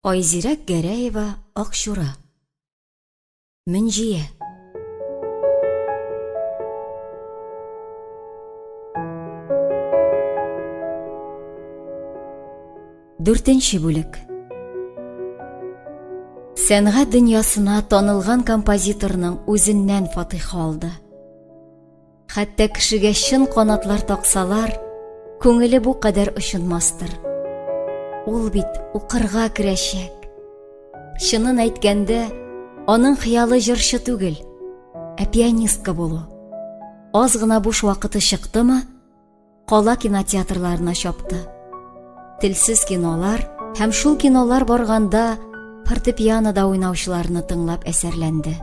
Айзирәк Гәрәева Акчура. Мөнҗия. Дүртенче бүлек. Сәнгать дөньясына танылган композиторның үзеннән фатиха алды. Хәтта кешегә чын канатлар таксалар, күңеле бу кадәр очынмастыр. Ул бит укырга керәчәк. Чынын әйткәндә, аның хыялы җырчы түгел, ә пианистка булу. Аз гына буш вакыты чыктымы, кала кинотеатрларына чапты. Телсез кинолар һәм шул кинолар барганда фортепианода уйнаучыларны тыңлап әсәрләнде.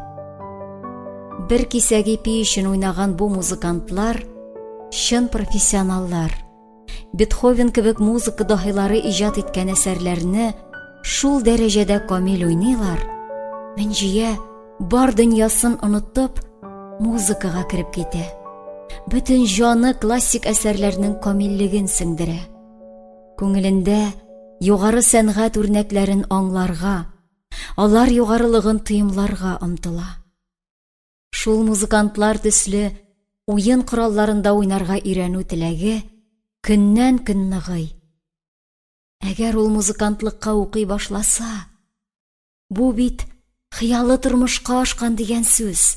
Бер кисәк ипи өчен уйнаган бу музыкантлар чын профессионаллар. Бетховен кебек музыка даһилары иҗат иткән әсәрләрне шул дәрәҗәдә камил уйныйлар. Мөнҗия бар дөньясын онытып, музыкага кереп китә. Бөтен җаны классик әсәрләрнең камиллеген сеңдерә. Күңелендә югары сәнгать үрнәкләрен аңларга, алар югарылыгын тоемларга омтыла. Шул музыкантлар төсле уен коралларында уйнарга өйрәнү теләге көннән-көн ныгый. Әгәр ул музыкантлыкка укый башласа, Бу бит хыялы тормышка ашкан дигән сүз.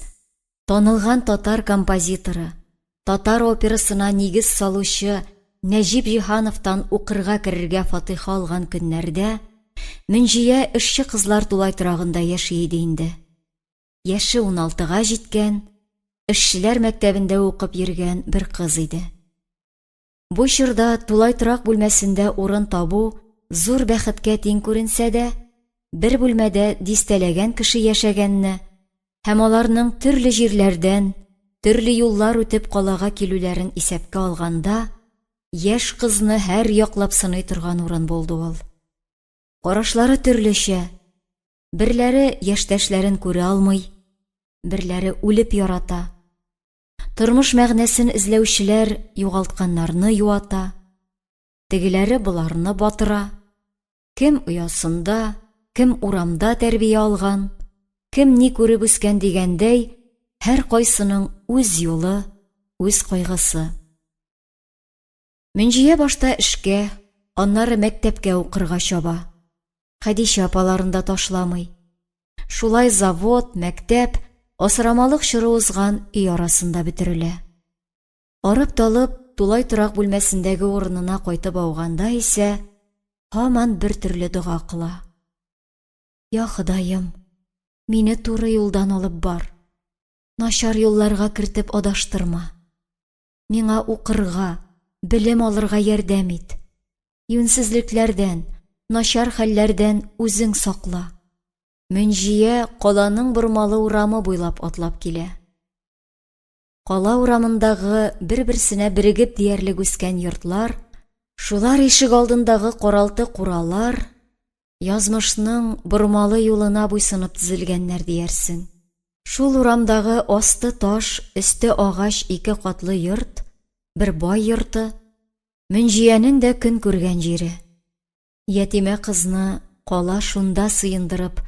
Танылган татар композиторы, татар операсына нигез салучы Нәҗип Җиһановтан укырга керергә фатиха алган көннәрдә Мөнҗия эшче кызлар тулай торагында яши иде инде. Яше уналтыга җиткән, эшчеләр мәктәбендә укып йөргән бер кыз иде. Бу чорда тулай торак бүлмәсендә урын табу зур бәхеткә тиң күренсә дә, бер бүлмәдә дистәләгән кеше яшәгәнне һәм аларның төрле җирләрдән, төрле юллар үтеп калага килүләрен исәпкә алганда, яшь кызны һәр яклап сыный торган урын булды ул. Карашлары төрлечә, берләре яшьтәшләрен күрә алмый, берләре үлеп ярата. Тормыш мәгънәсен эзләүчеләр югалтканнарны юата, тегеләре боларны батыра. Кем оясында, кем урамда тәрбия алган, кем ни күреп үскән дигәндәй, һәркайсының үз юлы, үз кайгысы. Мөнҗия башта эшкә, аннары мәктәпкә укырга чаба. Хәдичә апаларын да ташламый. Шулай завод, мәктәп, асрамалык чоры узган өй арасында бөтерелә. Арып-талып, тулай торак бүлмәсендәге урынына кайтып ауганда исә һаман бер төрле дога кыла. Я Ходаем, мине туры юлдан алып бар. Начар юлларга кертеп адаштырма. Миңа укырга, белем алырга ярдәм ит. Юньсезлекләрдән, начар хәлләрдән үзең сакла. Мөнҗия каланың бормалы урамы буйлап атлап килә. Кала урамындагы бер-берсенә берегеп диярлек үскән йортлар, шулар ишек алдындагы каралты-куралар язмышның бормалы юлына буйсынып тезелгәннәр диярсең. Шул урамдагы асты таш, өсте агач ике катлы йорт, бер бай йорты, Мөнҗиянең дә көн күргән җире. Ятимә кызны кала шунда сыендырып,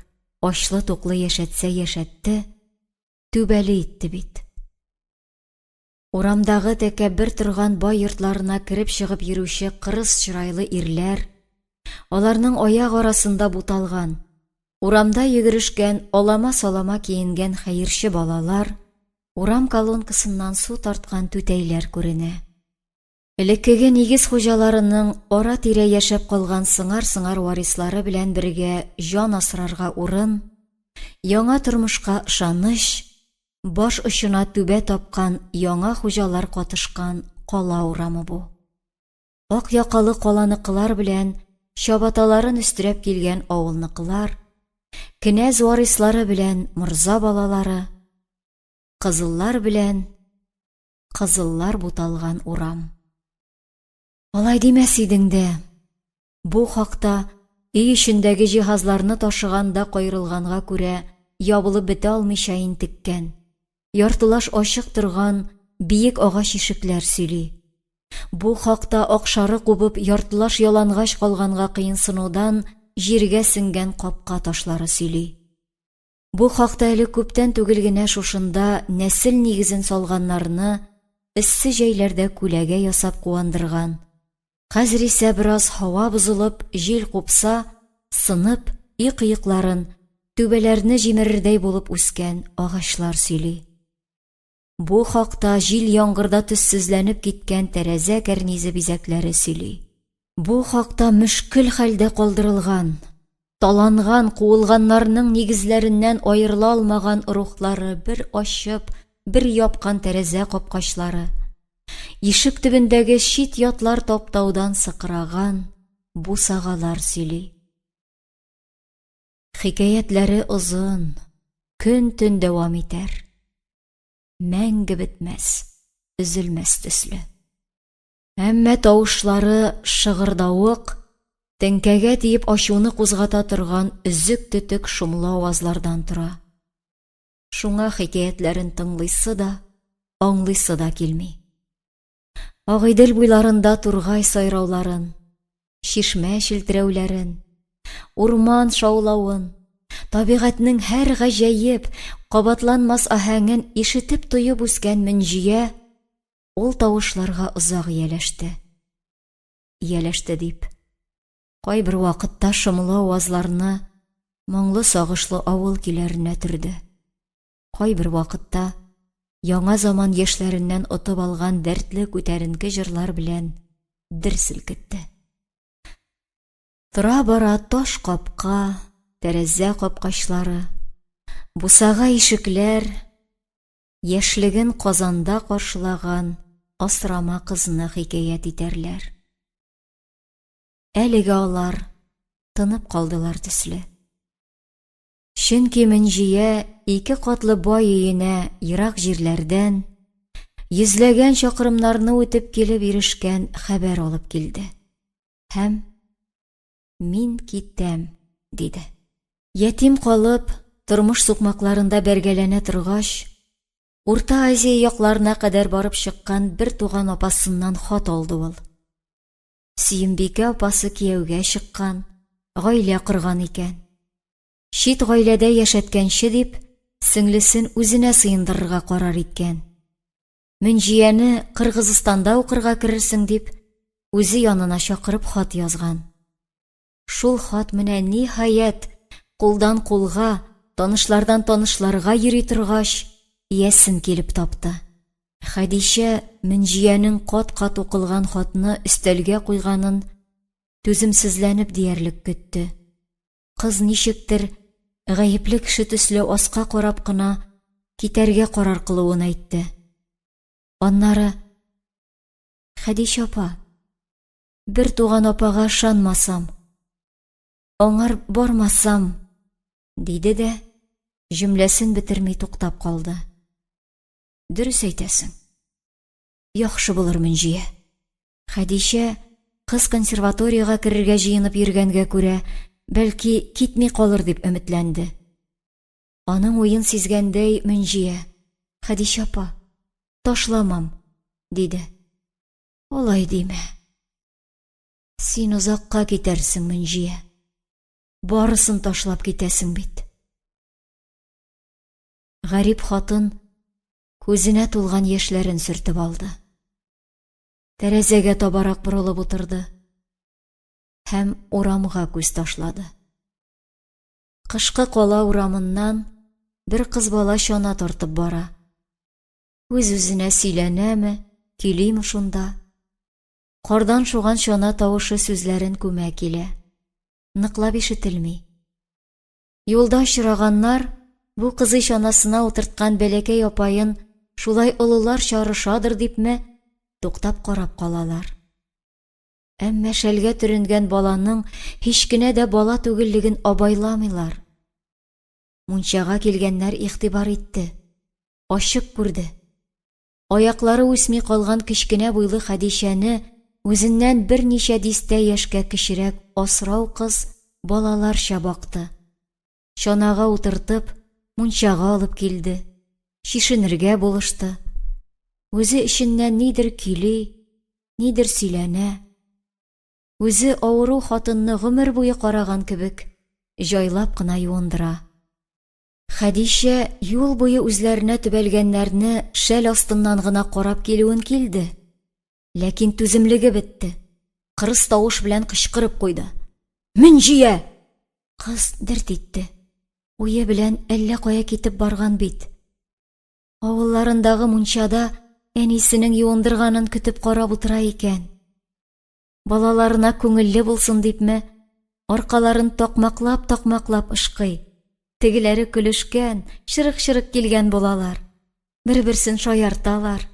ачлы-туклы яшәтсә яшәтте, түбәле итте бит. Урамдагы тәкәббер торган бай йортларына кереп-чыгып йөрүче кырыс чырайлы ирләр, аларның аяк арасында буталган, урамда йөгерешкән алама-салама киенгән хәерче балалар, урам колонкасыннан су тарткан түтәйләр күренә. Элеккеге нигез хуҗаларының ара-тирә яшәп калган сыңар-сыңар варислары белән бергә җан асрарга урын, яңа тормышка ышаныч, баш очына түбә тапкан яңа хуҗалар катышкан кала урамы бу. Ак якалы каланыкылар белән чабаталарын өстерәп килгән авылныкылар, кенәз варислары белән морза балалары, кызыллар белән кызыллар буталган урам. Алай димәс идең дә, бу хакта өй эчендәге җиһазларны ташыганда каерылганга күрә ябылып бетә алмыйча интеккән, яртылаш ачык торган биек агач ишекләр сөйли. Бу хакта акшары кубып яртылаш ялангач калганга кыенсынудан җиргә сеңгән капка ташлары сөйли. Бу хакта әле күптән түгел генә шушында нәсел нигезен салганнарны эссе җәйләрдә күләгә ясап куандырган, хәзер исә бераз һава бозылып, җил купса, сынып, өй кыекларын, түбәләрне җимерердәй булып үскән агачлар сөйли. Бу хакта җил-яңгырда төссезләнеп киткән тәрәзә кәрнизе бизәкләре сөйли. Бу хакта мөшкел хәлдә калдырылган, таланган, куылганнарның нигезләреннән аерыла алмаган рухлары бер ачып, бер япкан тәрәзә капкачлары, ишек төбендәге чит-ятлар таптаудан сыкраган бусагалар сөйли. Хикәятләре озын, көн-төн дәвам итәр. Мәңге бетмәс, өзелмәс төсле. Әмма тавышлары шыгырдавык, теңкәгә тиеп ачуны кузгата торган өзек-төтек шомлы авазлардан тора. Шуңа хикәятләрен тыңлыйсы да, аңлыйсы да килми. Агыйдел буйларында тургай сайрауларын, чишмә челтерәүләрен, урман шаулавын, табигатьнең һәр гаҗәеп, кабатланмас аһәңен ишетеп-тоеп үскән Мөнҗия ул тавышларга озак ияләште. Ияләште дип, кайбер вакытта шомлы авазларны моңлы-сагышлы авыл көйләренә төрде. Кайбер вакытта яңа заман яшьләреннән отып алган дәртле күтәренке җырлар белән дер селкетте. Тора-бара таш капка, тәрәзә капкачлары, бусага ишекләр, яшьлеген Казанда каршылаган асрама кызны хикәят итәрләр. Әлегә алар тынып калдылар төсле. Чөнки Мөнҗия ике катлы бай өенә ерак җирләрдән, йөзләгән чакрымнарны үтеп килеп ирешкән хәбәр алып килде. Һәм мин китәм, диде. Ятим калып, тормыш сукмакларында бәргәләнә торгач, Урта Азия якларына кадәр барып чыккан бер туган апасыннан хат алды ул. Сөембикә апасы кияүгә чыккан, гаилә корган икән. Чит гаиләдә яшәткәнче дип, сеңлесен үзенә сыендырырга карар иткән. Мөнҗияне Кыргызстанда укырга керерсең дип, үзе янына чакырып хат язган. Шул хат менә ниһаять кулдан кулга, танышлардан танышларга йөри торгач, иясен килеп тапты. Хәдичә Мөнҗиянең кат-кат укылган хатны өстәлгә куйганын түземсезләнеп диярлек көтте. Кыз ничектер гаепле кеше төсле аска карап кына китәргә карар кылуын әйтте. Аннары Хәдичә апа, бер туган апага ышанмасам, аңар бармасам, диде дә җөмләсен бетерми туктап калды. Дөрес әйтәсең. Яхшы булыр, Мөнҗия. Хәдичә, кыз консерваториягә керергә җыенып йөргәнгә күрә, бәлки, китми калыр дип өметләнде. Аның уен сизгәндәй, Мөнҗия, Хәдичә апа, ташламам, диде. Алай димә. Син озакка китәрсең, Мөнҗия. Барысын ташлап китәсең бит. Гарип хатын күзенә тулган яшьләрен сөртеп алды. Тәрәзәгә табарак борылып утырды һәм урамга күз ташлады. Кышкы кала урамыннан бер кыз бала чана тартып бара. Үз-үзенә сөйләнәме, көйлиме шунда. Кардан шуган чана тавышы сүзләрен күмә килә. Ныклап ишетелми. Юлда очраганнар бу кызый чанасына утырткан бәләкәй апаен шулай олыларча орышадыр дипме, туктап карап калалар. Әмма шәлгә төренгән баланың һич кенә дә бала түгеллеген абайламыйлар. Мунчага килгәннәр игътибар итте, ачык күрде. Аяклары үсми калган кечкенә буйлы Хәдичәне үзеннән берничә дистә яшькә кечерәк асрау кыз балаларча бакты. Чанага утыртып, мунчага алып килде, чишенергә булышты. Үзе эченнән нидер көйли, нидер сөйләнә. Үзе авыру хатынны гомер буе караган кебек, җайлап кына юындыра. Хәдичә юл буе үзләренә төбәлгәннәрне шәл астыннан гына карап килүен килде. Ләкин түземлеге бетте. Кырыс тавыш белән кычкырып куйды. Мөнҗия! Кыз дерт итте. Уе белән әллә кая китеп барган бит. Авылларындагы мунчада әнисенең юындырганын көтеп карап утыра икән. Балаларына күңелле булсын дипме, аркаларын такмаклап-такмаклап ышкый. Тегеләре көлешкән, чырык-чырык килгән булалар. Бер-берсен шаярталар.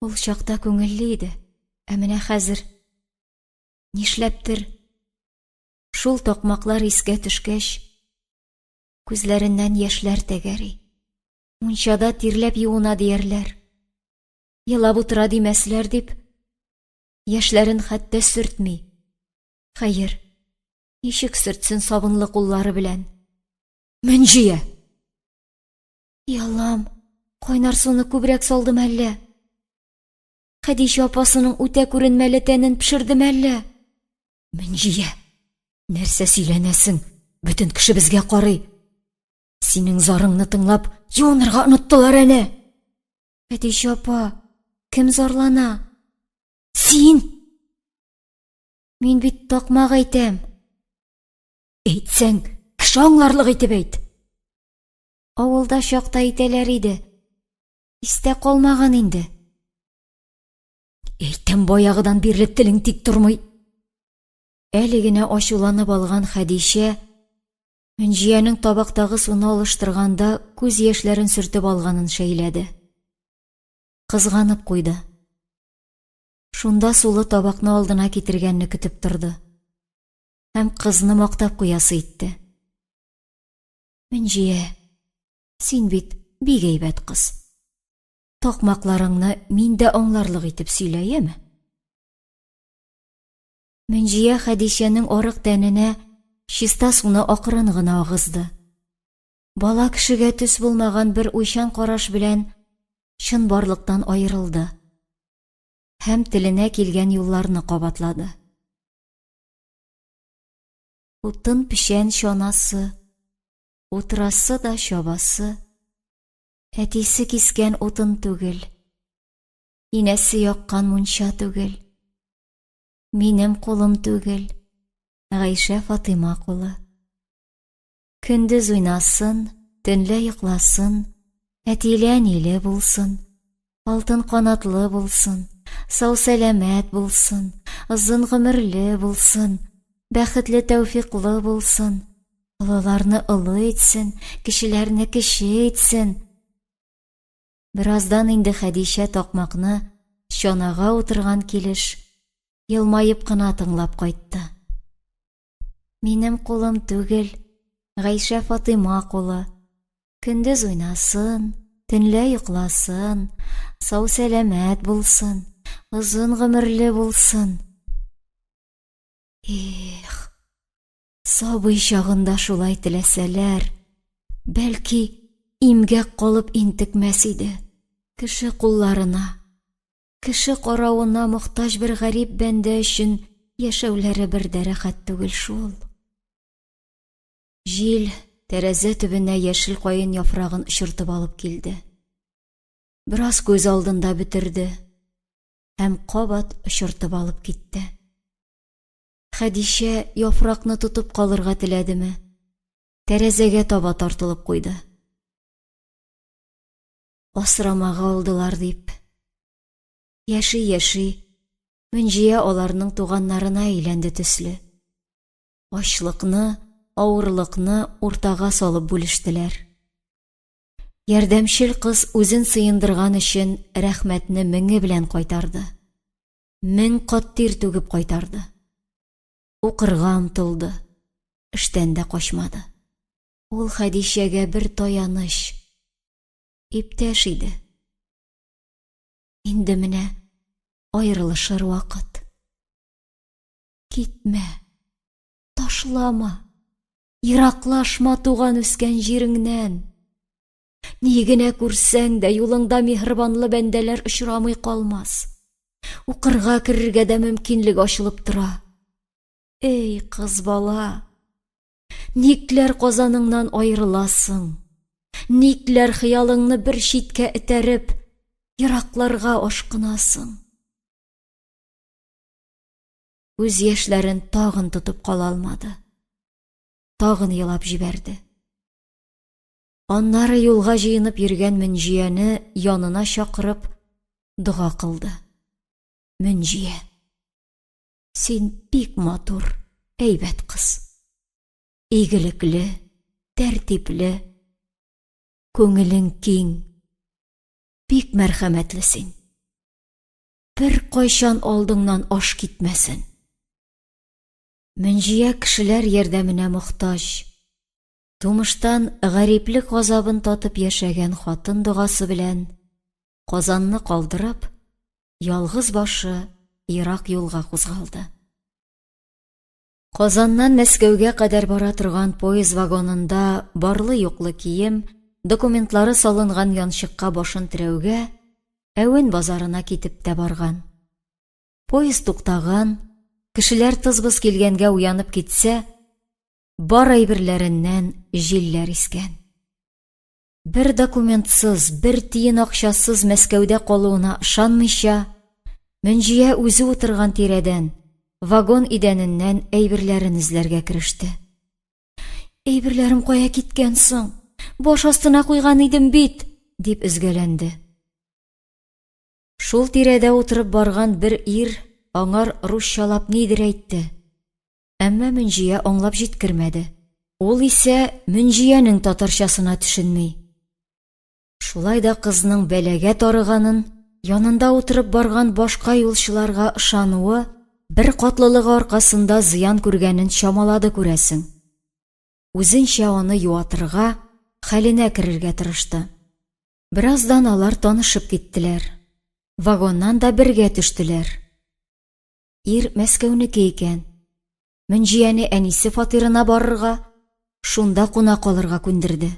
Ул чакта күңелле иде, ә менә хәзер нишләптер шул такмаклар искә төшкәч, күзләреннән яшьләр тәгәри. Мунчада тирләп юына диярләр. Елап утыра димәсләр дип, Яшьләрен хәтта сөртми. Хәер, ничек сөртсен сабынлы куллары белән? Мөнҗия! И Аллам, кайнар суны күбрәк салдым әллә? Хәдичә апасының үтә күренмәле тәнен пешердем әллә? Мөнҗия, нәрсә сөйләнәсең? Бөтен кеше безгә карый. Синең зарыңны тыңлап, юынырга оныттылар әнә. Хәдичә апа, кем зарлана? Син! Мин бит такмак әйтәм. Әйтсәң, кеше аңларлык итеп әйт. Авылда чакта әйтәләр иде. Истә калмаган инде. Әйтәм, баягыдан бирле телең тик тормый. Әле генә ачуланып алган Хәдичә Мөнҗиянең табактагы суны алыштырганда күз яшьләрен сөртеп алганын шәйләде. Кызганып куйды. Шунда сулы табакны алдына китергәнне көтеп торды. Һәм кызны мактап куясы итте. Мөнҗия, син бит бик әйбәт кыз. Такмакларыңны мин дә аңларлык итеп сөйлә, яме? Мөнҗия Хәдичәнең арык тәненә чиста суны акрын гына агызды. Бала кешегә төс булмаган бер уйчан караш белән чынбарлыктан аерылды һәм теленә килгән юлларны кабатлады. Утын печән чанасы, утырасы да чабасы, әтисе кискән утын түгел, инәсе яккан мунча түгел. Минем кулым түгел, Гайшә Фатыйма кулы. Көндез уйнасын, төнлә йокласын, әтиле-әниле булсын, алтын канатлы булсын, сау-сәламәт булсын, озын гомерле булсын, бәхетле тәүфиклы булсын, олыларны олы итсен, кечеләрне кече итсен. Бераздан инде Хәдичә такмакны чанага утырган килеш елмаеп кына тыңлап кайтты. Минем кулым түгел, Гайшә Фатыйма кулы. Көндез уйнасын, төнлә йокласын, сау-сәламәт булсын, озын гомерле булсын. Эх, Сабый чагында шулай теләсәләр, бәлки, имгәк калып интекмәс иде. Кеше кулларына, кеше каравына мохтаҗ бер гарип бәндә өчен яшәүләре бер дә рәхәт түгел шул. Җил тәрәзә төбенә яшел каен яфрагын очыртып алып килде. Бераз күз алдында бөтерде һәм кабат очыртып алып китте. Хәдичә яфракны тотып калырга теләдеме, тәрәзәгә таба тартылып куйды. Асрамага алдылар дип. Яши-яши, Мөнҗия аларның туганнарына әйләнде төсле. Ачлыкны, авырлыкны уртага салып бүлештеләр. Ярдәмчел кыз үзен сыендырган өчен рәхмәтне меңе белән кайтарды. Мең кат тир түгеп кайтарды. Укырга омтылды, эштән дә качмады. Ул Хәдичәгә бер таяныч, иптәш иде. Инде менә аерылышыр вакыт. Китмә, ташлама, ераклашма туган-үскән җиреңнән. Ни генә күрсәң дә, юлыңда миһербанлы бәндәләр очрамый калмас. Укырга керергә дә мөмкинлек ачылып тора. Эй, кыз бала! Никләр Казаныңнан аерыласың? Никләр хыялыңны бер читкә этәреп, еракларга ашкынасың? Күз яшьләрен тагын тотып кала алмады. Тагын елап җибәрде. Аннары юлга җыенып йөргән Мөнҗияне янына чакырып, дога кылды. Мөнҗия, син бик матур, әйбәт кыз. Игелекле, тәртипле, күңелең киң, бик мәрхәмәтле син. Беркайчан алдыңнан аш китмәсен. Мөнҗия кешеләр ярдәменә мохтаҗ. Тумыштан гариплек газабын татып яшәгән хатын догасы белән Казанны калдырып, ялгыз башы ерак юлга кузгалды. Казаннан Мәскәүгә кадәр бара торган поезд вагонында барлы-юклы кием, документлары салынган янчыкка башын терәүгә, әвен базарына китеп тә барган. Поезд туктаган, кешеләр тыз-быз килгәнгә уянып китсә, Бар әйберләреннән җилләр искән. Бер документсыз, бер тиен акчасыз Мәскәүдә калуына ышанмыйча, Мөнҗия үзе утырган тирәдән, вагон идәненнән әйберләрен эзләргә кереште. Әйберләрем кая киткән соң? Баш астына куйган идем бит, дип өзгәләнде. Шул тирәдә утырып барган бер ир аңар русчалап нидер әйтте. Әмма Мөнҗия аңлап җиткермәде. Ул исә Мөнҗиянең татарчасына төшенми. Шулай да кызның бәлагә тарыганын, янында утырып барган башка юлчыларга ышануы, беркатлылыгы аркасында зыян күргәнен чамалады, күрәсең. Үзенчә аны юатырга, хәленә керергә тырышты. Бераздан алар танышып киттеләр. Вагоннан да бергә төштеләр. Ир Мәскәүнеке икән. Мөнҗияне әнисе фатирына барырга, шунда куна калырга күндерде.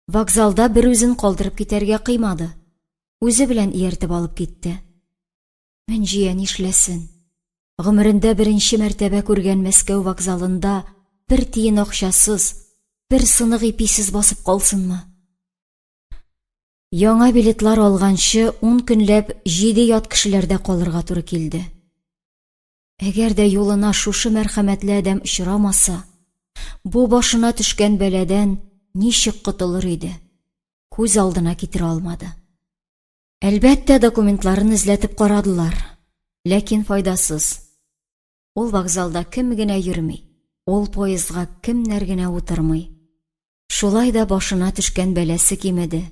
Вокзалда бер үзен калдырып китәргә кыймады. Үзе белән ияртеп алып китте. Мөнҗия нишләсен? Гомерендә беренче мәртәбә күргән Мәскәү вокзалында бер тиен акчасыз, бер сынык иписез басып калсынмы? Яңа билетлар алганчы ун көнләп җиде ят кешеләрдә калырга туры килде. Әгәр дә юлына шушы мәрхәмәтле адәм очрамаса, бу башына төшкән бәладән ничек котылыр иде? Күз алдына китерә алмады. Әлбәттә, документларын эзләтеп карадылар, ләкин файдасыз. Ул вокзалда кем генә йөрми, ул поездга кемнәр генә утырмый. Шулай да башына төшкән бәласе кимеде.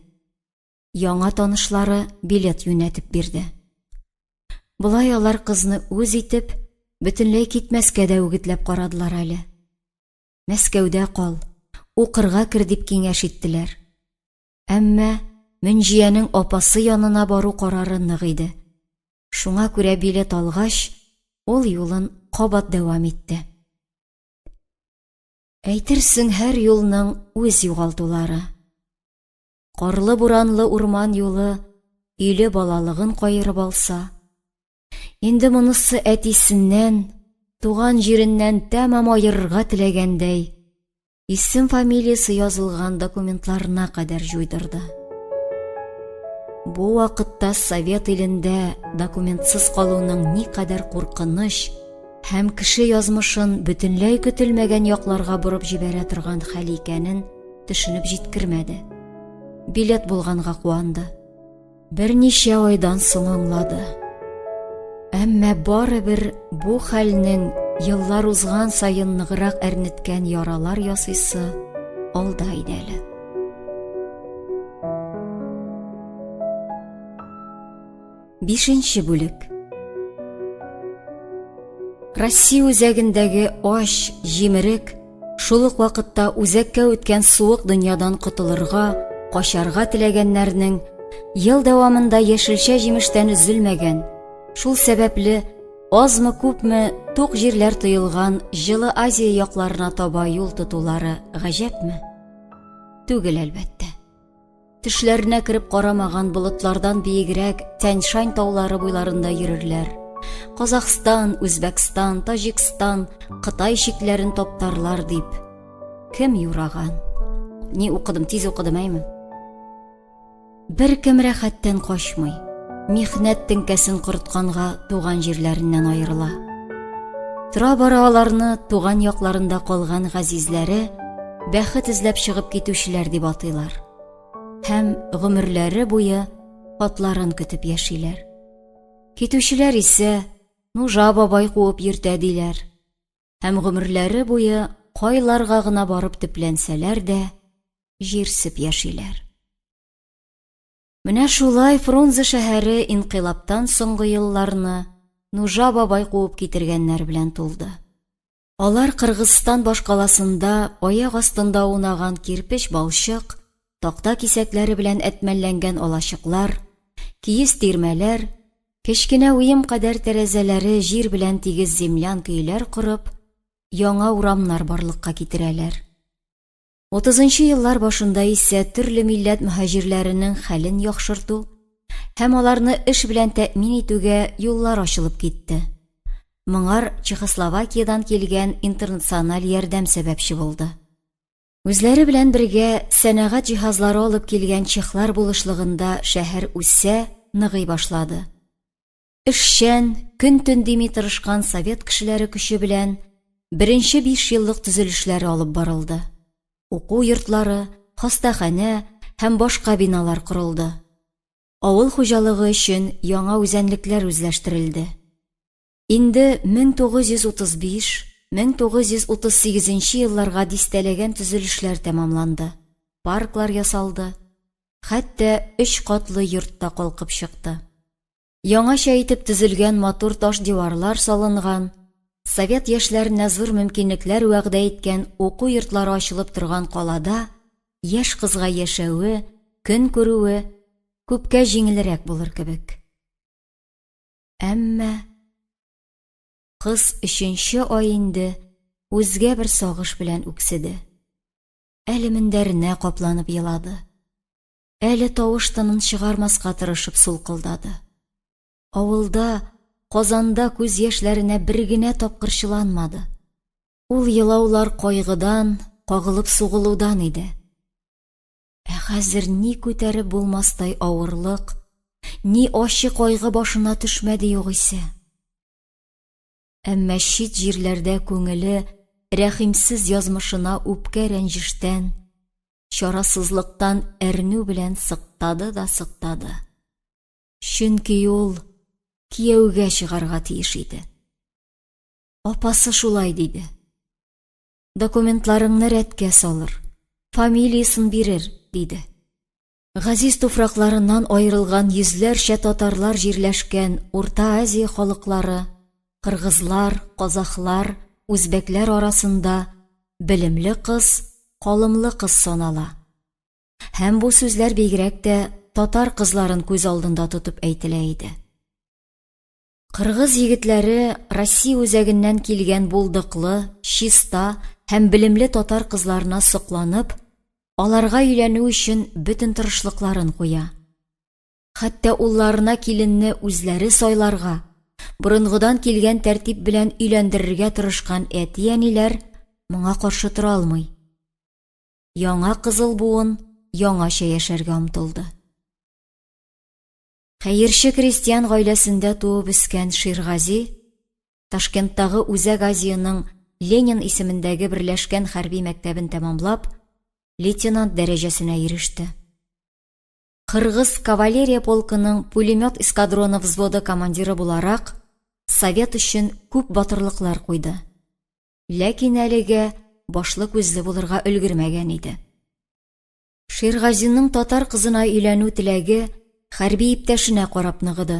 Яңа танышлары билет юнәтеп бирде. Болай алар кызны үз итеп, бөтенләй китмәскә дә үгетләп карадылар әле. Мәскәүдә кал, укырга кер дип киңәш иттеләр. Әмма Мөнҗиянең апасы янына бару карары нык иде. Шуңа күрә билет алгач, ул юлын кабат дәвам итте. Әйтерсең, һәр юлның үз югалтулары. Карлы-буранлы урман юлы өйле балалыгын каерып алса, инде монысы әтисеннән, туган җиреннән тәмам аерырга теләгәндәй, исем-фамилиясе язылган документларына кадәр җуйдырды. Бу вакытта совет илендә документсыз калуның никадәр куркыныч һәм кеше язмышын бөтенләй көтелмәгән якларга борып җибәрә торган хәл икәнен төшенеп җиткермәде. Билет булганга куанды. Берничә айдан соң аңлады. Әмма барыбер бу хәлнең еллар узган саен ныграк әрнеткән яралар ясыйсы алда иде әле. Бишенче бүлек. Россия үзәгендәге ач, җимерек, шул ук вакытта үзәккә үткән суык дөньядан котылырга, качарга теләгәннәрнең ел дәвамында яшелчә җимештән өзелмәгән, шул сәбәпле азмы-күпме тук җирләр тоелган җылы Азия якларына таба юл тотулары гаҗәпме? Түгел, әлбәттә. Төшләренә кереп карамаган болытлардан биегрәк Тянь-Шань таулары буйларында йөрерләр. Казахстан, Үзбәкстан, Таҗикстан, Кытай чикләрен таптарлар дип кем юраган? Ни укыдым, тиз укыдым, әйме? Беркем рәхәттән качмый. Михнәт теңкәсен корытканга туган җирләреннән аерыла. Тора-бара аларны туган якларында калган газизләре бәхет эзләп чыгып китүчеләр дип атыйлар. Һәм гомерләре буе хатларын көтеп яшиләр. Китүчеләр исә нужа бабай куып йөртә диләр. Һәм гомерләре буе кайларга гына барып төпләнсәләр дә, җирсеп яшиләр. Менә шулай Фрунзе шәһәре инкыйлабтан соңгы елларны Нужа бабай куып китергәннәр белән тулды. Алар Кыргызстан башкаласында аяк астында аунаган кирпеч-балчык, такта кисәкләре белән әтмәлләнгән алачыклар, киез тирмәләр, кечкенә уем кадәр тәрәзәләре җир белән тигез землянка өйләр корып, яңа урамнар барлыкка китерәләр. Утызынчы еллар башында исә төрле милләт мөһаҗирләренең хәлен яхшырту һәм аларны эш белән тәэмин итүгә юллар ачылып китте. Моңар Чехословакиядән килгән интернациональ ярдәм сәбәпче булды. Үзләре белән бергә сәнәгать җиһазлары алып килгән чехлар булышлыгында шәһәр үсә, ныгый башлады. Эшчән, көн-төн дими тырышкан совет кешеләре көче белән беренче бишьеллык төзелешләре алып барылды. Уку йортлары, хастаханә һәм башка биналар корылды. Авыл хуҗалыгы өчен яңа үзәнлекләр үзләштерелде. Инде 1935-1938 елларга дистәләгән төзелешләр тәмамланды, парклар ясалды, хәтта өч катлы йорт та калкып чыкты. Яңача итеп төзелгән матур таш диварлар салынган, совет яшьләренә зур мөмкинлекләр вәгъдә иткән уку йортлары ачылып торган калада яшь кызга яшәве, көн күрүе күпкә җиңелрәк булыр кебек. Әмма кыз өченче ай инде үзгә бер сагыш белән үкседе. Әле мендәренә капланып елады. Әле тавыш-тынын чыгармаска тырышып сулкылдады. Авылда, Казанда күз яшьләренә бер генә тапкыр чыланмады. Ул елаулар кайгыдан, кагылып-сугылудан иде. Ә хәзер ни күтәреп булмастай авырлык, ни ачы кайгы башына төшмәде югыйсә. Әмма чит җирләрдә күңеле рәхимсез язмышына үпкә-рәнҗештән, чарасызлыктан әрнү белән сыктады да сыктады. Чөнки ул кияүгә чыгарга тиеш иде. Апасы шулай диде. Документларыңны рәткә салыр, фамилиясын бирер, диде. Газиз туфракларыннан аерылган йөзләрчә татарлар җирләшкән Урта Азия халыклары, кыргызлар, казахлар, үзбәкләр арасында белемле кыз, калымлы кыз санала. Һәм бу сүзләр бигрәк тә татар кызларын күз алдында тотып әйтелә иде. Кыргыз егетләре Россия үзәгеннән килгән булдыклы, чиста һәм белемле татар кызларына сокланып, аларга өйләнү өчен бөтен тырышлыкларын куя. Хәтта улларына киленне үзләре сайларга, борынгыдан килгән тәртип белән өйләндерергә тырышкан әти-әниләр моңа каршы тора алмый. Яңа кызыл буын яңача яшәргә омтылды. Хәерче крестьян гаиләсендә туып үскән Ширгази Ташкенттагы Үзәк Азиянең Ленин исемендәге берләшкән хәрби мәктәбен тәмамлап, лейтенант дәрәҗәсенә иреште. Кыргыз кавалерия полкының пулемет эскадроны взводы командиры буларак, совет өчен күп батырлыклар куйды. Ләкин әлегә башлы-күзле булырга өлгермәгән иде. Ширгазинның татар кызына өйләнү теләге хәрби иптәшенә карап ныгыды.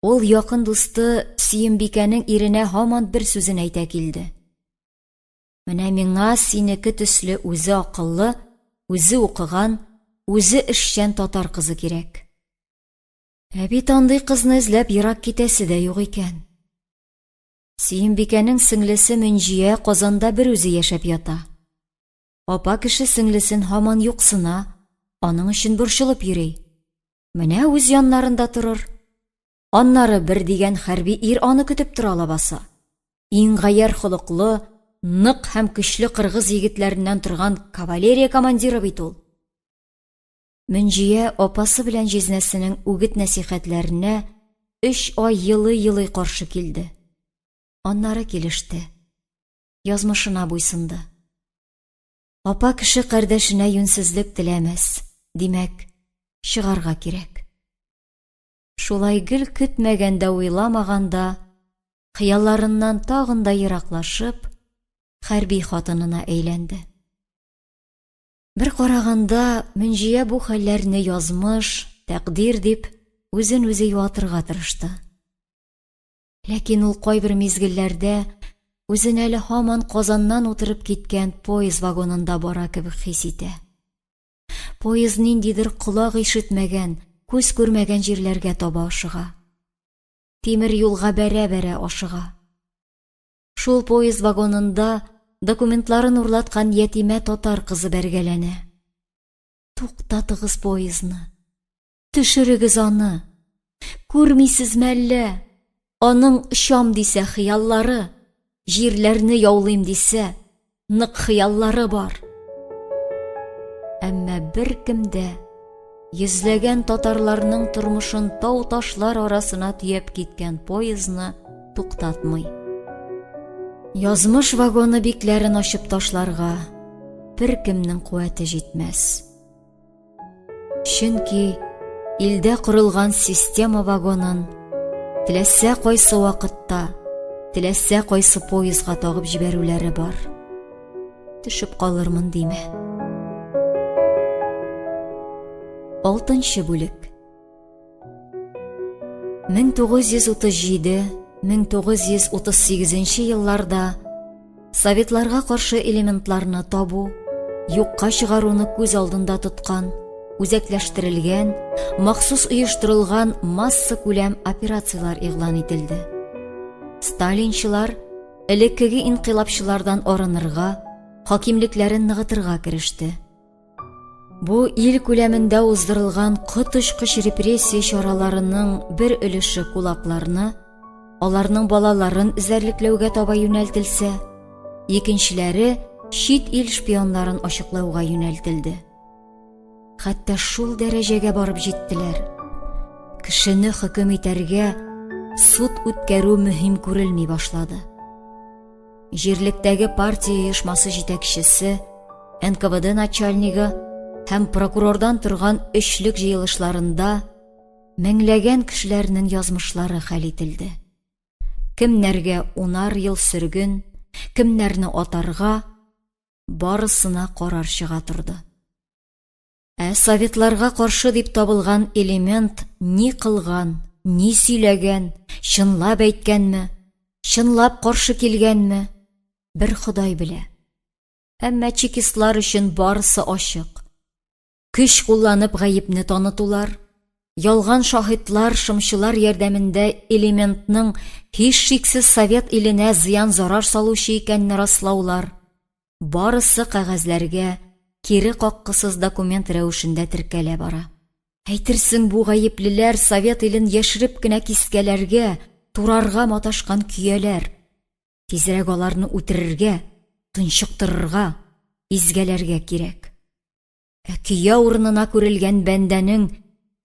Ул якын дусты Сөембикәнең иренә һаман бер сүзен әйтә килде. Менә миңа синеке төсле үзе акыллы, үзе укыган, үзе эшчән татар кызы кирәк. Ә бит андый кызны эзләп ерак китәсе дә юк икән. Сөембикәнең сеңлесе Мөнҗия Казанда берүзе яшәп ята. Апа кеше сеңлесен һаман юксына, аның өчен борчылып йөри. Менә үз яннарында торыр. Аннары бер дигән хәрби ир аны көтеп тора лабаса. Иң гаярь холыклы, нык һәм көчле кыргыз егетләреннән торган кавалерия командиры бит ул. Мөнҗия апасы белән җизнәсенең үгет-нәсихәтләренә өч ай елый-елый каршы килде. Аннары килеште. Язмышына буйсынды. Апа кеше кардәшенә юньсезлек теләмәс, димәк, чыгарга кирәк. Шулай гел көтмәгәндә-уйламаганда, хыялларыннан тагын да ераклашып, хәрби хатынына әйләнде. Бер караганда, Мөнҗия бу хәлләрне язмыш, тәкъдир дип, үзен-үзе юатырга тырышты. Ләкин ул кайбер мизгелләрдә үзен әле һаман Казаннан утырып киткән поезд вагонында бара кебек хис итә. Поезд ниндидер колак ишетмәгән, күз күрмәгән җирләргә таба ашыга. Тимер юлга бәрә-бәрә ашыга. Шул поезд вагонында документларын урлаткан ятимә татар кызы бәргәләнә. Туктатыгыз поездны. Төшерегез аны. Күрмисезме әллә? Аның очам дисә хыяллары, җирләрне яулыйм дисә, нык хыяллары бар. Әмма беркем дә йөзләгән татарларның тормышын тау-ташлар арасына төяп киткән поездны туктатмый. Язмыш вагоны бикләрен ачып ташларга беркемнең куәте җитмәс. Чөнки илдә корылган система вагонын теләсә кайсы вакытта, теләсә кайсы поездга тагып җибәрүләре бар. Төшеп калырмын димә. Алтынчы бүлек. 1937-1938 елларда советларга каршы элементларны табу, юкка чыгаруны күз алдында тоткан, үзәкләштерелгән, махсус оештырылган массакүләм операцияләр игълан ителде. Сталинчылар элеккеге инкыйлабчылардан арынырга, хакимлекләрен ныгытырга кереште. Бу ил күләмендә уздырылган коточкыч репрессия чараларының бер өлеше кулакларны, аларның балаларын эзәрлекләүгә таба юнәлтелсә, икенчеләре чит ил шпионнарын ачыклауга юнәлтелде. Хәтта шул дәрәҗәгә барып җиттеләр. Кешене хөкем итәргә суд үткәрү мөһим күрелми башлады. Җирлектәге партия оешмасы җитәкчесе, НКВД начальнигы һәм прокурордан торган өчлек җыелышларында меңләгән кешеләрнең язмышлары хәл ителде. Кемнәргә унар ел сөрген, кемнәрне атарга, барысына карар чыга торды. Ә советларга каршы дип табылган элемент ни кылган, ни сөйләгән, чынлап әйткәнме, чынлап каршы килгәнме, бер Ходай белә. Әмма чекистлар өчен барысы ачык. Көч кулланып гаепне танытулар, ялган шаһитлар, шымчылар ярдәмендә элементның һичшиксез совет иленә зыян-зарар салучы икәнне раслаулар, Барысы кәгазьләргә кире каккысыз документ рәвешендә теркәлә бара. Әйтерсең, бу гаеплеләр совет илен яшереп кенә кискәләргә, турарга маташкан көяләр. Тизрәк аларны үтерергә, тончыктырырга, изгәләргә кирәк. Ә көя урынына күрелгән бәндәнең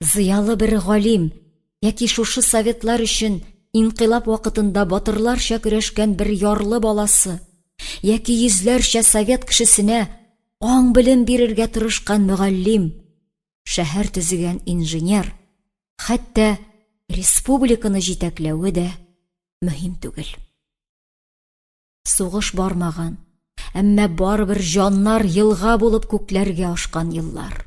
зыялы бер галим яки шушы советлар өчен инкыйлаб вакытында батырларча көрәшкән бер ярлы баласы яки йөзләрчә совет кешесенә аң-белем бирергә тырышкан мөгаллим, шәһәр төзегән инженер, хәтта республиканы җитәкләве дә мөһим түгел. Сугыш бармаган, әмма барыбер җаннар елга булып күкләргә ашкан еллар.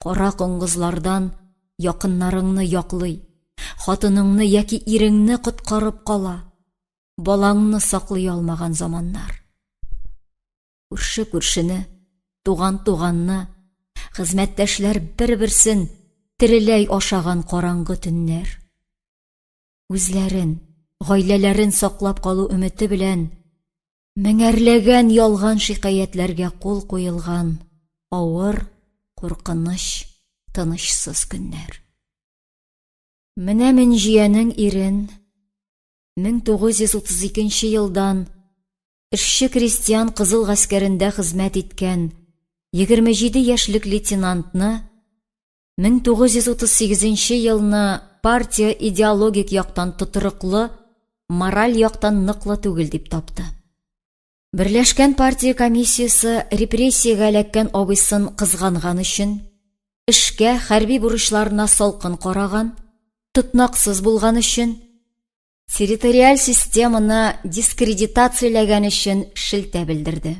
Кара коңгызлардан якыннарыңны яклый, хатыныңны яки иреңне коткарып кала, балаңны саклый алмаган заманнар. Күрше күршене, туган туганны, хезмәттәшләр бер-берсен тереләй ашаган караңгы төннәр. Үзләрен, гаиләләрен саклап калу өмете белән меңәрләгән ялган шикаятьләргә кул куелган авыр, куркыныч, тынычсыз көннәр. Менә Мөнҗиянең ирен 1932 елдан эшче-крестьян кызыл гаскәрендә хезмәт иткән 27 яшьлек лейтенантны 1938 елны партия идеологик яктан тотрыклы, мораль яктан ныклы түгел дип тапты. Берләшкән партия комиссиясе репрессиягә эләккән абыйсын кызганган өчен, эшкә, хәрби бурычларына салкын караган, тотнаксыз булган өчен, территориаль системаны дискредитацияләгән өчен шелтә белдерде.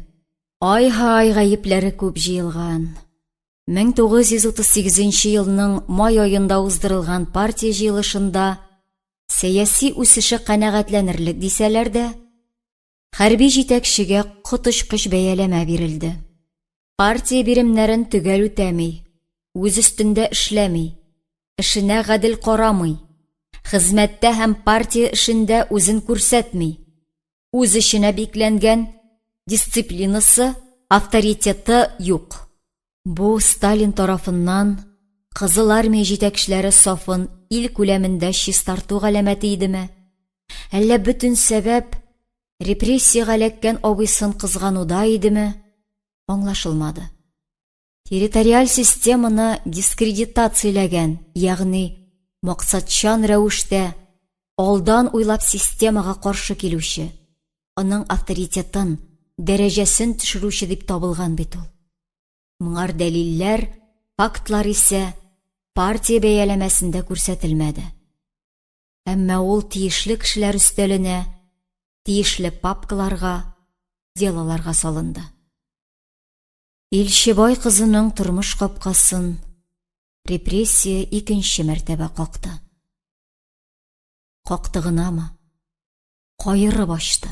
Ай-һай, гаепләре күп җыелган. 1938 елның май аенда уздырылган партия җыелышында сәяси үсеше канәгатьләнерлек дисәләр дә, хәрби җитәкчегә коточкыч бәяләмә бирелде. Партия биремнәрен төгәл үтәми, үз өстендә эшләми, эшенә гадел карамый, хезмәттә һәм партия эшендә үзен күрсәтми, үз эченә бикләнгән, дисциплинасы, авторитеты юк. Бу Сталин тарафыннан Кызыл Армия җитәкчеләре сафын ил күләмендә чистарту галәмәте идеме? Әллә бөтен сәбәп репрессиягә эләккән абыйсын кызгануда идеме? Аңлашылмады. Территориаль системаны дискредитацияләгән, ягъни максатчан рәвештә алдан уйлап системага каршы килүче, аның авторитетын, дәрәҗәсен төшерүче дип табылган бит ул. Моңар дәлилләр, фактлар исә партия бәяләмәсендә күрсәтелмәде. Әмма ул тиешле кешеләр өстәленә, тиешле папкаларга, делоларга салынды. Илчебай кызының тормыш капкасын репрессия икенче мәртәбә какты. Какты гынамы? Каерып ачты.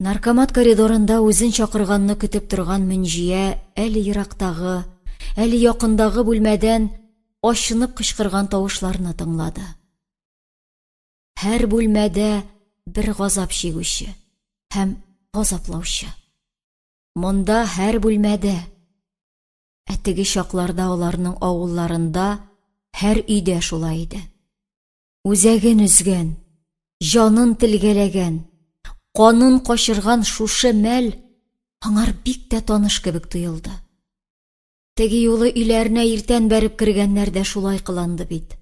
Наркомат коридорында үзен чакырганны көтеп торган Мөнҗия әле ерактагы, әле якындагы бүлмәдән ачынып кычкырган тавышларны тыңлады. Һәр бүлмәдә бер газап чигүче һәм газаплаучы. Монда һәр бүлмәдә. Ә теге чакларда аларның авылларында һәр өйдә шулай иде. Үзәген өзгән, җанын телгәләгән, канын качырган шушы мәл аңар бик тә таныш кебек тоелды. Теге юлы өйләренә иртән бәреп кергәннәр дә шулай кыланды бит.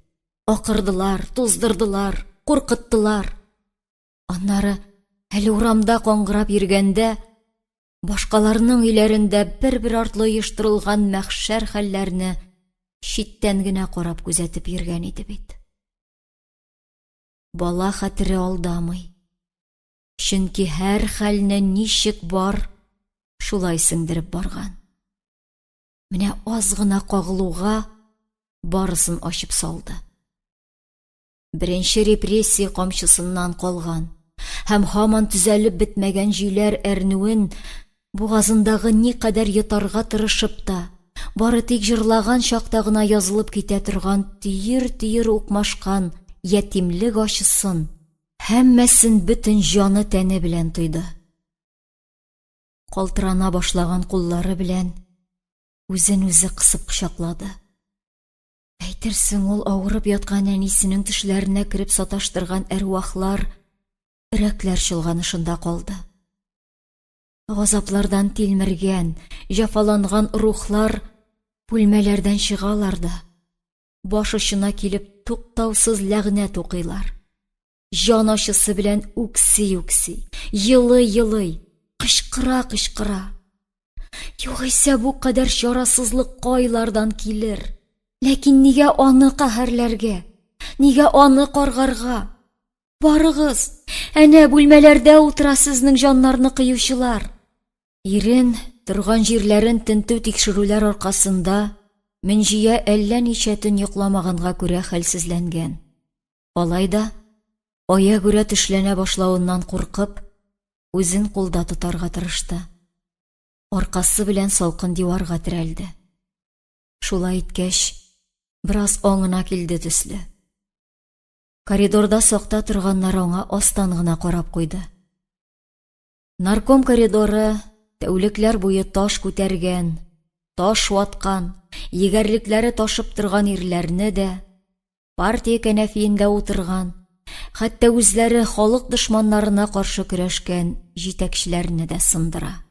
Акырдылар, туздырдылар, куркыттылар. Аннары әле урамда каңгырап йөргәндә, башкаларның өйләрендә бер-бер артлы оештырылган мәхшәр хәлләрне читтән генә карап күзәтеп йөргән иде бит. Бала хәтере алдамый. Чөнки һәр хәлне ничек бар, шулай сеңдереп барган. Менә аз гына кагылуга барысын ачып салды. Беренче репрессия камчысыннан калган һәм һаман төзәлеп бетмәгән җөйләр әрнүен бугазындагы никадәр йотарга тырышып та, бары тик җырлаган чакта гына язылып китә торган төер-төер укмашкан ятимлек ачысын, һәммәсен бөтен җаны-тәне белән тойды. Калтырана башлаган куллары белән үзен үзе кысып кочаклады. Әйтерсең, ул авырып яткан әнисенең төшләренә кереп саташтырган әрвахлар, өрәкләр чолганышында калды. Газаплардан тилмергән, җәфаланган рухлар бүлмәләрдән чыгалар да, баш очына килеп туктаусыз ләгънәт укыйлар. Җан ачысы белән үкси-үкси, елый-елый, кычкыра-кычкыра. Югыйсә бу кадәр чарасызлык кайлардан килер? Ләкин нигә аны каһәрләргә? Нигә аны каргарга? Барыгыз, әнә бүлмәләрдә утыра сезнең җаннарны кыючылар. Ирен, торган җирләрен тентү-тикшерүләр аркасында Мөнҗия әллә ничә төн йокламаганга күрә хәлсезләнгән. Алай да, аягүрә төшләнә башлавыннан куркып, үзен кулда тотарга тырышты. Аркасы белән салкын диварга терәлде. Шулай иткәч, бераз аңына килде төсле. Коридорда сакта торганнар аңа астан гына карап куйды. Нарком коридоры тәүлекләр буе таш күтәргән, таш ваткан, егәрлекләре ташып торган ирләрне дә, партия кәнәфиендә утырган, хәтта үзләре халык дошманнарына каршы көрәшкән җитәкчеләрне дә сындыра.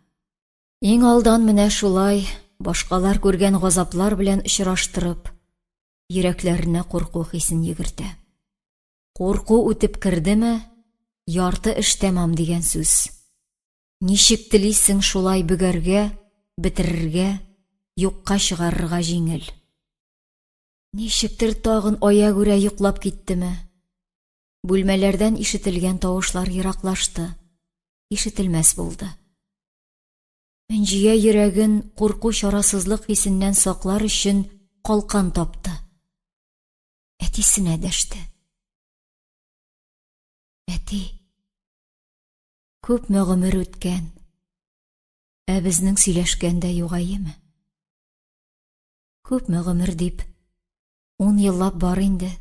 Иң алдан менә шулай башкалар күргән газаплар белән очраштырып, йөрәкләренә курку хисен йөгертә. Курку үтеп кердеме, ярты эш тәмам дигән сүз. Ничек телисең, шулай бөгәргә, бетерергә, юкка чыгарырга җиңел. Ничектер тагын аягүрә йоклап киттеме? Бүлмәләрдән ишетелгән тавышлар ераклашты, ишетелмәс булды. Мөнҗия йөрәген курку-чарасызлык хисеннән саклар өчен калкан тапты. Әтисенә дәште. Әти, күпме гомер үткән, ә безнең сөйләшкән дә юк әйеме? Күпме гомер дип, ун еллап бар инде.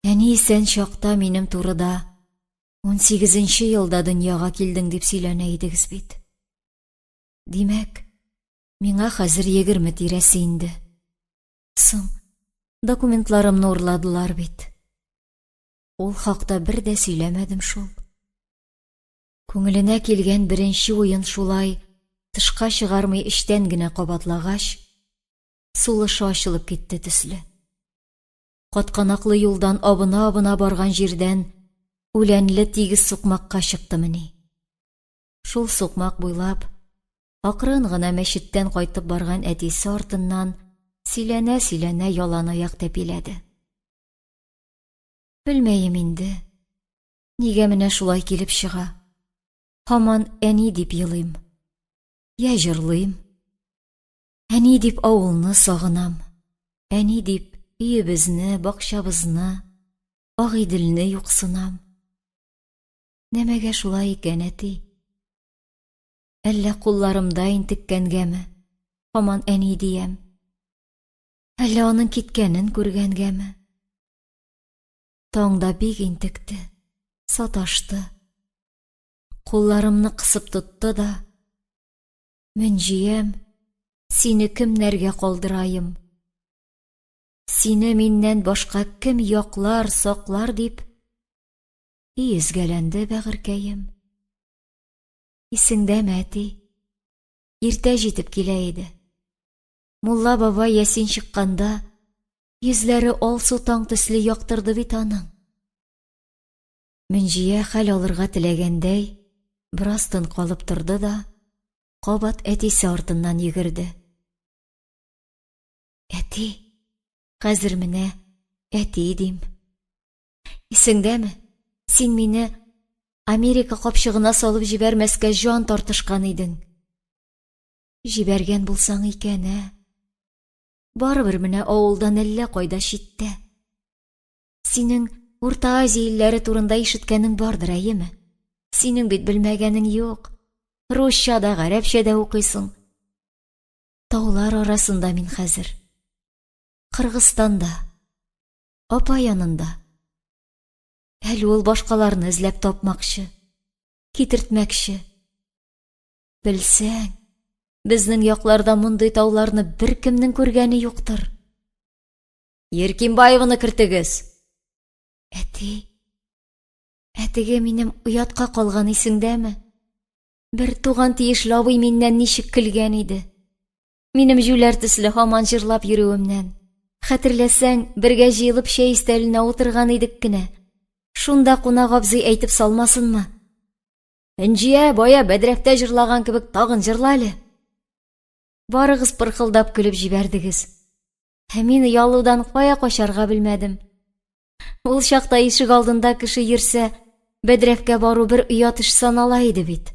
Әни исән чакта минем турыда унсигезенче елда дөньяга килдең дип сөйләнә идегез бит. Димәк, миңа хәзер 20 тирәсе инде. Соң, документларымны урладылар бит. Ул хакта бер дә сөйләмәдем шул. Күңеленә килгән беренче уен шулай тышка чыгармый эчтән генә кабатлагач, сулышы ачылып китте төсле. Катканаклы юлдан абына-абына барган җирдән үләнле тигез сукмакка чыктымыни. Шул сукмак буйлап акрын гына мәчеттән кайтып барган әтисе артыннан сөйләнә-сөйләнә яланаяк тәпиләде. Белмәем инде, нигә менә шулай килеп чыга. Һаман әни дип елыйм, я җырлыйм. Әни дип авылны сагынам, әни дип өебезне, бакчабызны, Агыйделне юксынам. Нәмәгә шулай икән, әти? Әллә кулларымда интеккәнгәме, һаман әни диям. Әллә аның киткәнен күргәнгәме? Таңда бик интекте, саташты. Кулларымны кысып тотты да, Мөнҗиям, сине кемнәргә калдыраем? Сине миннән башка кем яклар, саклар дип, и өзгәләнде бәгырькәем. Исеңдәме, әти? Иртә җитеп килә иде. Мулла бабай ясин чыкканда, йөзләре алсу таң төсле яктырды бит аның. Мөнҗия хәл алырга теләгәндәй, бераз тын калып торды да, кабат әтисе артыннан йөгерде. Әти, хәзер менә әти дим. Исеңдәме, син мине Америка капчыгына салып җибәрмәскә җан тартышкан идең. Җибәргән булсаң икән, ә? Барыбер менә авылдан әллә кайда читтә. Синең Урта Азия илләре турында ишеткәнең бардыр, әйеме? Синең бит белмәгәнең юк. Русча да, гарәпчә дә укыйсың. Таулар арасында мин хәзер. Кыргызстанда. Апа янында. Әле ул башкаларны эзләп тапмакчы, китертмәкче. Белсәң, безнең якларда мондый тауларны беркемнең күргәне юктыр. Еркинбаеваны кертегез. Әти, ә теге минем оятка калган исеңдәме? Бер туган тиешле абый миннән ничек көлгән иде. Минем җүләр төсле һаман җырлап йөрүемнән. Хәтерләсәң, бергә җыелып чәй өстәленә утырган идек кенә. Шунда кунак абзый әйтеп салмасынмы? Энҗия, бая бәдрәфтә җырлаган кебек тагын җырла әле. Барыгыз пырхылдап көлеп җибәрдегез. Ә мин оялудан кая качарга белмәдем. Ул чакта ишек алдында кеше йөрсә, бәдрәфкә бару бер оят эш санала иде бит.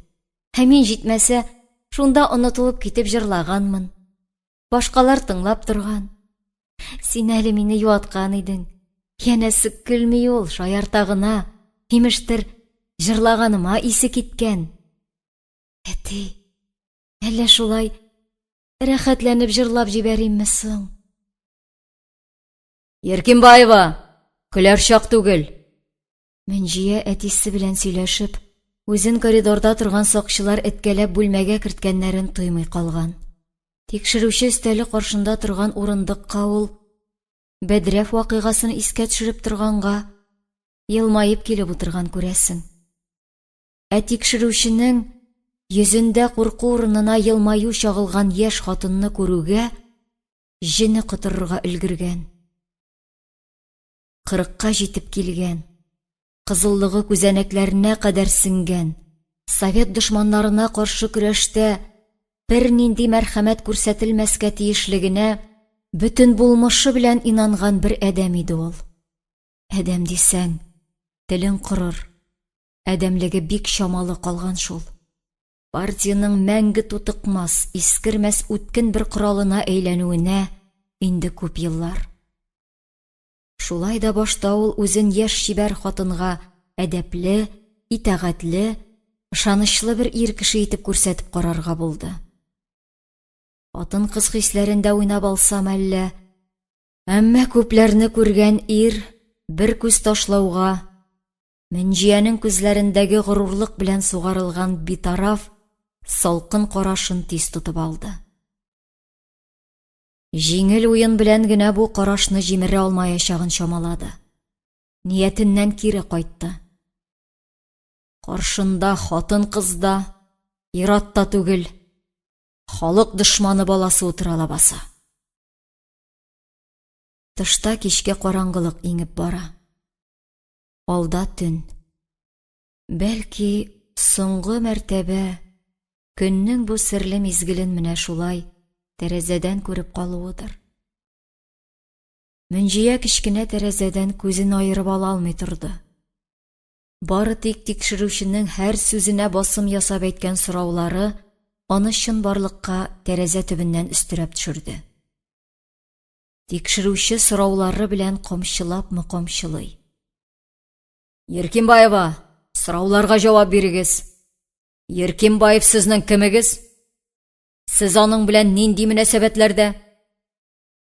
Ә мин җитмәсә, шунда онытылып китеп җырлаганмын. Башкалар тыңлап торган. Син әле мине юаткан идең. Янәсе көлми ул, шаярта гына. Имештер, җырлаганыма исе киткән. Әти, әллә шулай рәхәтләнеп җырлап җибәримме соң? Еркинбаева, көләр чак түгел. Мөнҗия әтисе белән сөйләшеп, үзен коридорда торган сакчылар эткәләп бүлмәгә керткәннәрен тоймый калган. Тикшерүче өстәле каршында торган урындыкка ул Бәдрәф вакыйгасын искә төшереп торганга, елмаеп килеп утырган, күрәсең. Ә тикшерүченең йөзендә курку урынына елмаю чагылган яшь хатынны күрүгә, җене котырырга өлгергән. Кырыкка җитеп килгән, кызыллыгы күзәнәкләренә кадәр сеңгән, совет дошманнарына каршы көрәштә бернинди мәрхәмәт күрсәтелмәскә тиешлегенә бөтен булмышы белән инанган бер адәм иде ул. Адәм дисәң, телең корыр, адәмлеге бик чамалы калган шул. Партиянең мәңге тутыкмас, искермәс үткен бер коралына әйләнүенә инде күп еллар. Шулай да башта ул үзен яшь чибәр хатынга әдәпле, итагатьле, ышанычлы бер ир кеше итеп күрсәтеп карарга булды. Хатын-кыз хисләрендә уйнап алсам әллә? Әмма күпләрне күргән ир бер күз ташлауга Мөнҗиянең күзләрендәге горурлык белән сугарылган битараф, салкын карашын тиз тотып алды. Җиңел уен белән генә бу карашны җимерә алмаячагын чамалады. Ниятеннән кире кайтты. Каршында хатын-кыз да, ир-ат та түгел, халык дошманы баласы утыра лабаса. Тышта кичке караңгылык иңеп бара. Алда төн. Бәлки, соңгы мәртәбә көннең бу серле мизгелен менә шулай тәрәзәдән күреп калуыдыр. Мөнҗия кечкенә тәрәзәдән күзен аерып ала алмый торды. Бары тик тикшерүченең һәр сүзенә басым ясап әйткән сораулары аны чынбарлыкка тәрәзә төбеннән өстерәп төшерде. Тикшерүче сораулары белән камчылапмы камчылый. Еркинбаева, сорауларга җавап бирегез. Еркинбаев сезнең кемегез? Сез аның белән нинди мөнәсәбәтләрдә?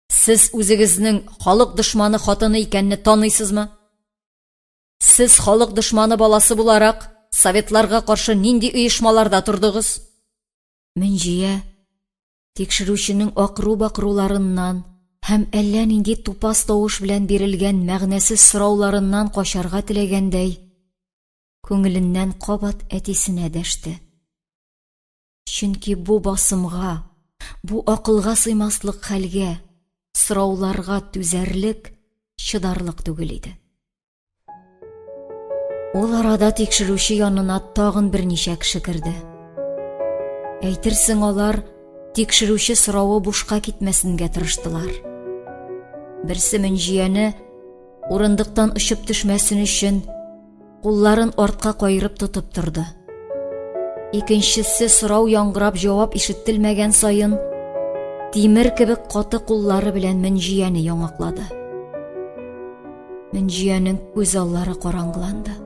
Сез үзегезнең халык дошманы хатыны икәнне таныйсызмы? Сез халык дошманы баласы буларак советларга каршы нинди оешмаларда тордыгыз? Мөнҗия Тикшерүченең акыру-бакыруларыннан һәм әллә нинди тупас тавыш белән бирелгән мәгънәсез сорауларыннан качарга теләгәндәй, күңеленнән кабат әтисенә дәште. Чөнки бу басымга, бу акылга сыймаслык хәлгә, сорауларга түзәрлек, чыдарлык түгел иде. Ул арада тикшерүче янына тагын берничә кеше керде. Әйтерсең алар тикшерүче соравы бушка китмәсенгә тырыштылар. Берсе Мөнҗияне урындыктан очып төшмәсен өчен кулларын артка каерып тотып торды. Икенчесе сорау яңгырап җавап ишетелмәгән саен тимер кебек каты куллары белән Мөнҗияне яңаклады. Мөнҗиянең күз аллары караңгыланды.